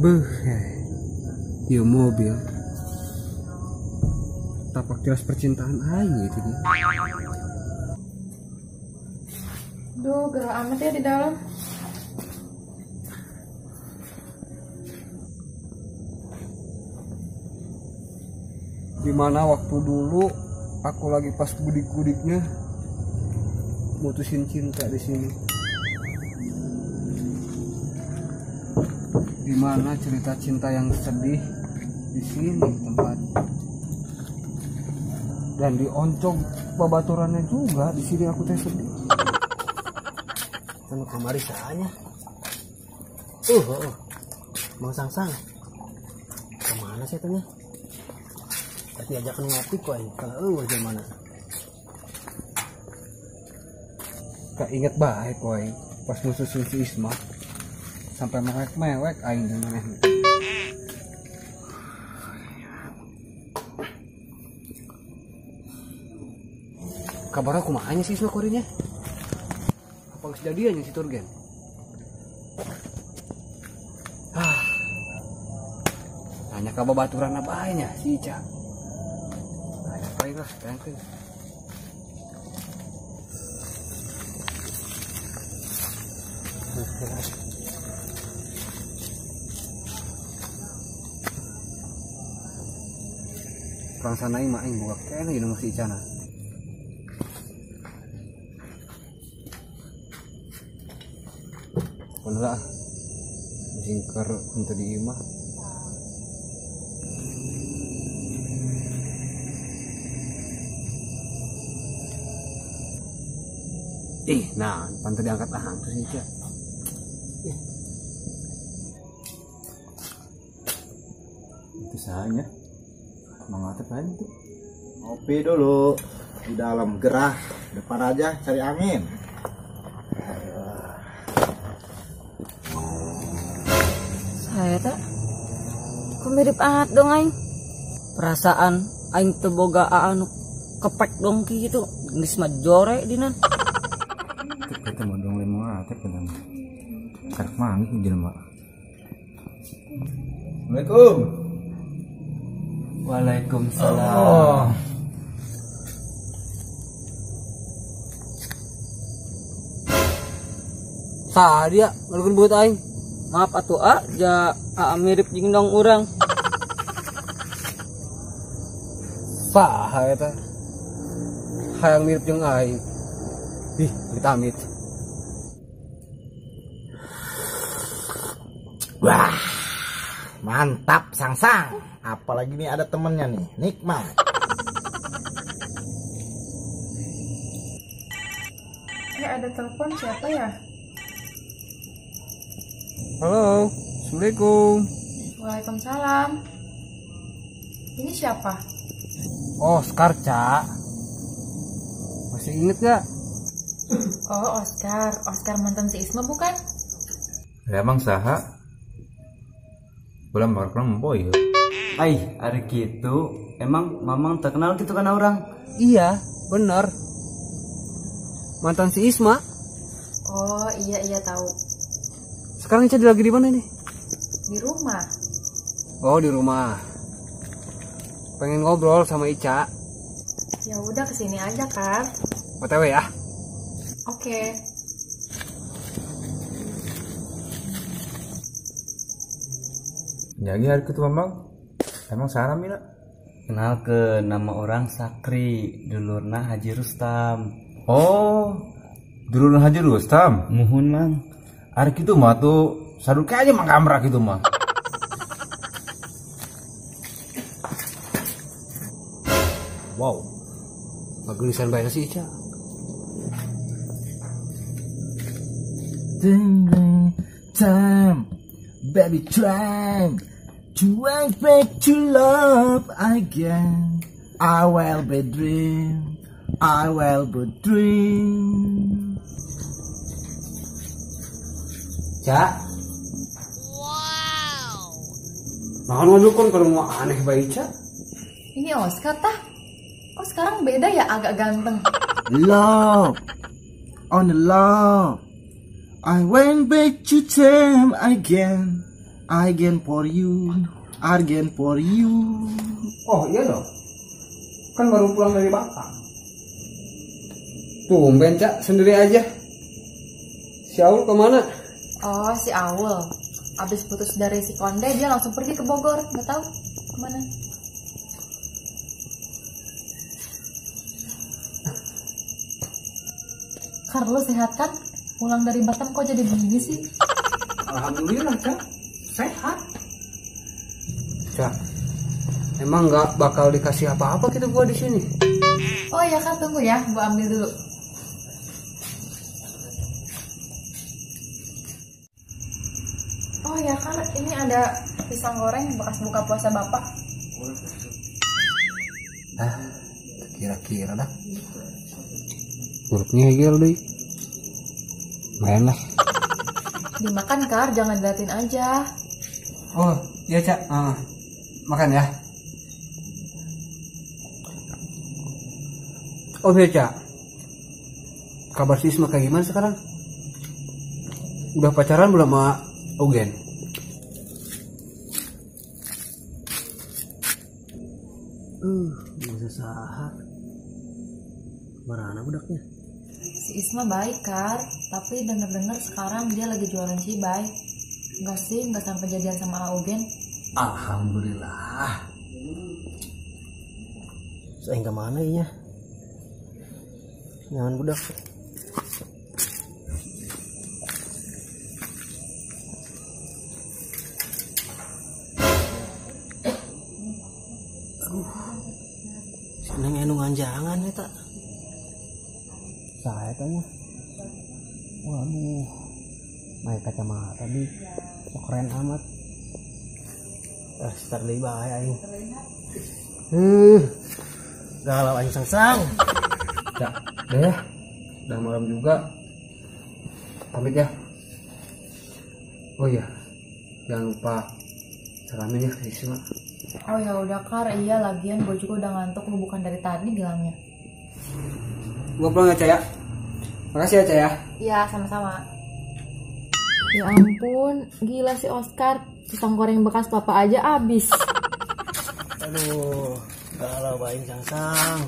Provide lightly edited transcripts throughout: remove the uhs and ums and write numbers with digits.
Beuh, ieu mobil tapak jelas percintaan aing gitu nih. Duh, gerah amat ya di dalam. Dimana waktu dulu aku lagi pas gudik-gudiknya mutusin cinta di sini. Dimana cerita cinta yang sedih di sini tempat, dan di oncom babaturannya juga di sini aku teh sedih. Kan kamari saanya. Mang Sangsang. Kemana sih tanya? Tadi ajakan ngopi kok ini. Kalau eueuh mana? Keinget baik koy pas musuhin si Isma. Sampai mewek-mewek aing jeung manehna. Kabarna kumaha nya si Isma korinya? Apa geus jadian jeung si Turgen? Ah. Nanya ka babaturan bae nya si Ica. Nanya paling lah, tangkeun. Perasaan aing mah aing boga keneh jeung si Icana. Pun lah jingker henteu di imah. Ih, nah, pan teu diangkat ahang tuh si Ica. Itu sahanya. Mang Atep aja tuh. Ngopi dulu di dalam gerah, depan aja cari angin. Saya tak kok mirip aat dong aing. Perasaan aing teu boga anu kepek dong kitu, geus mah jore dinan. Kita mau dong lemo Atep kan. Karek manggih jelema. Assalamualaikum. Waalaikumsalam. Oh. Saha dia ngalukeun buat aing? Maaf atuh a, ja a mirip jeung dong urang. Saha eta? Hayang mirip jeung aing. Ih, amit-amit. Wah. Mantap Sangsang. Apalagi nih ada temennya nih, nikmat. Ada telepon siapa ya? Halo, Assalamualaikum. Waalaikumsalam. Ini siapa? Oscar, Cak. Masih inget gak? Oh, Oscar. Oscar mantan si Isma bukan? Ya, emang saha? Belum bakal boy. Ai, ada gitu. Emang Mamang terkenal gitu kan orang? Iya, bener. Mantan si Isma. Oh, iya iya tahu. Sekarang Ica lagi di mana nih? Di rumah. Oh, di rumah. Pengen ngobrol sama Ica. Ya udah kesini aja kan. OTW ya. Oke. Jadi hari itu Mamang. Emang saha namina? Kenal ke nama orang Sakri, dulurna Haji Rustam. Oh, dulurna Haji Rustam? Muhun Mang. Ari kitu mah tuh saduka aja Mang Kamra kitu mah. Wow. Pageulisan bae si Ica. Time, baby time to wake back to love again. I will be dream, I will be dream. Cak. Wow. Makan ngajukon kalau mau aneh bae Ica. Ini Oscar tah? Kok sekarang beda ya, agak ganteng. Love, on the love. I went back to time again. Again for you, again for you. Oh iya dong, kan baru pulang dari Batam. Tumben Cak, sendiri aja. Si Aul kemana? Oh si Aul, abis putus dari si Konde dia langsung pergi ke Bogor, nggak tahu kemana. Kar, lu sehat kan? Pulang dari Batam kok jadi begini sih? Alhamdulillah Cak, sehat. Cak, emang nggak bakal dikasih apa-apa gitu gua di sini? Oh iya Kak, tunggu ya, gua ambil dulu. Oh ya Kak, ini ada pisang goreng bekas buka puasa bapak. Ah, kira-kira dah. Perutnya ngegel deh. Lumayan lah. Dimakan Kar, jangan diliatin aja. Oh iya Cak, makan ya. Oh iya Cak, kabar si Isma kayak gimana sekarang? Udah pacaran belum sama Ogen? Bisa saha. Marana budaknya? Si Isma baik Kar, tapi denger-dengar sekarang dia lagi jualan cibay. Enggak sih, enggak sampai jadian sama Augen. Alhamdulillah. Saya enggak mana iya. Jangan budak. Aduh. Seneng anu nganjangan eta. Saya tanya. Waduh. Main kacamata di. So keren amat. Start deui bae aing. Galau aing sang-sang. Cak, udah ya. Udah malam juga. Pamit ya. Oh iya. Jangan lupa salamin ya ke Isma. Oh ya udah Kar, iya lagian gue juga udah ngantuk, lu bukan dari tadi bilangnya. Gua pulang ya Cak ya. Makasih ya Cak ya. Iya, sama-sama. Ya ampun, gila si Oscar. Pisang goreng bekas papa aja abis. Aduh, galau baing sang-sang.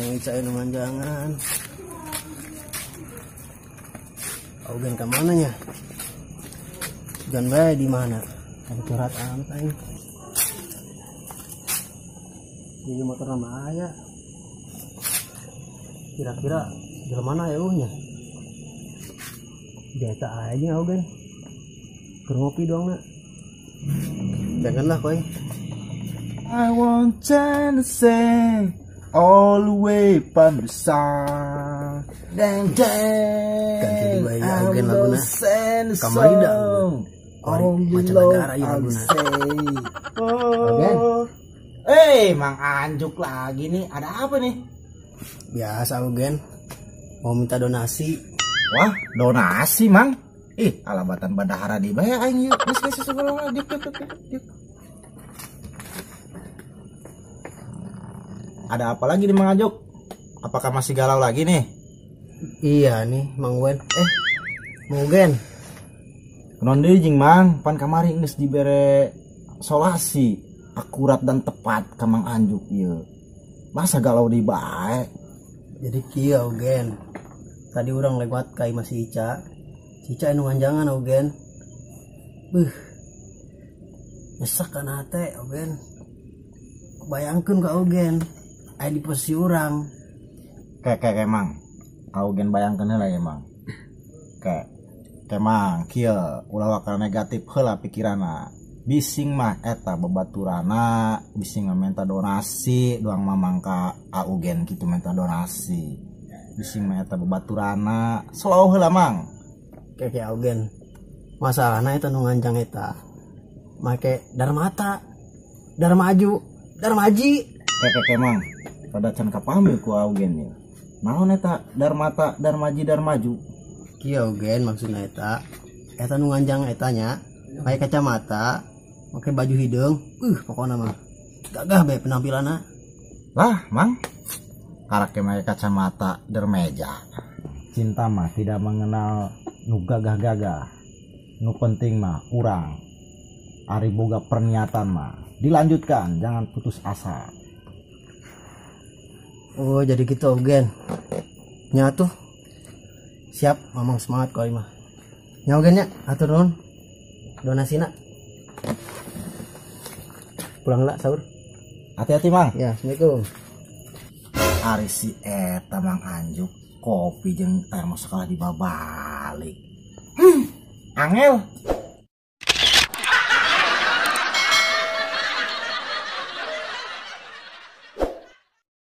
Neng Ica anu manjangan. Augen ka mana nya? Jangan bae di mana? Ada curhat amat aing. Jadi motor nama aya. Kira-kira di mana ya uhnya? Biasa aja Augen. Keur ngopi doang nak. Janganlah koi. I want to say all the way pembesar. Dan dan. Ganti di bayi Augen laguna. Kamari dah. Kamari mancanegara ieu laguna. Augen. Mang Anjuk lagi nih. Ada apa nih? Biasa Augen. Mau minta donasi. Wah, donasi Mang. Ih, alabatan bandahara di bae aing yeuh. Geus geus sebelum diuk diuk diuk. Ada apa lagi nih Mang Anjuk? Apakah masih galau lagi nih? Iya nih Mang Wen. Mang Ugen. Kunaon deui jeung Mang, pan kamari geus dibere solasi akurat dan tepat ka Mang Anjuk ieu. Masa galau deui bae? Jadi kieu Ugen. Tadi urang lewat ka imah si Ica. Si Ica anu nganjangan Ugen. Beuh. Nyesek kana hate Ogen. Bayangkeun ka Ogen aya di posisi urang. Kayak Mang. Augen bayangkeun heula ya Mang. Kayak Mang kieu ulah waka negatif heula pikiranna. Bising mah eta babaturana, bising mah minta donasi, doang mamang ka Augen kitu minta donasi. Bising mah eta babaturana, slow heula Mang. Kayak Augen. Masalahna eta nu nganjang eta. Make darmata, darmaju, darmaji. Kayak Mang, pada can kapamil ku Augen ya. Naon eta darmata, darmaji, darmaju? Kieu Augen maksudna eta. Eta nu nganjang eta nya, make kacamata, make baju hideung, pokona mah gagah bae penampilanna. Lah, Mang. Karak make kacamata dermeja. Cinta mah tidak mengenal nu gagah-gagah. Nu penting mah urang. Ari boga perniatan mah dilanjutkan, jangan putus asa. Oh, jadi gitu Ogen. Nya tuh. Siap, mamang semangat kau mah. Nya Ogen nya, atur nuhun. Donasina. Pulang lah sahur. Hati-hati Mang. Ya, Assalamualaikum. Ari si eta Mang Anjuk kopi jeung termos kalah dibabalik. Angel.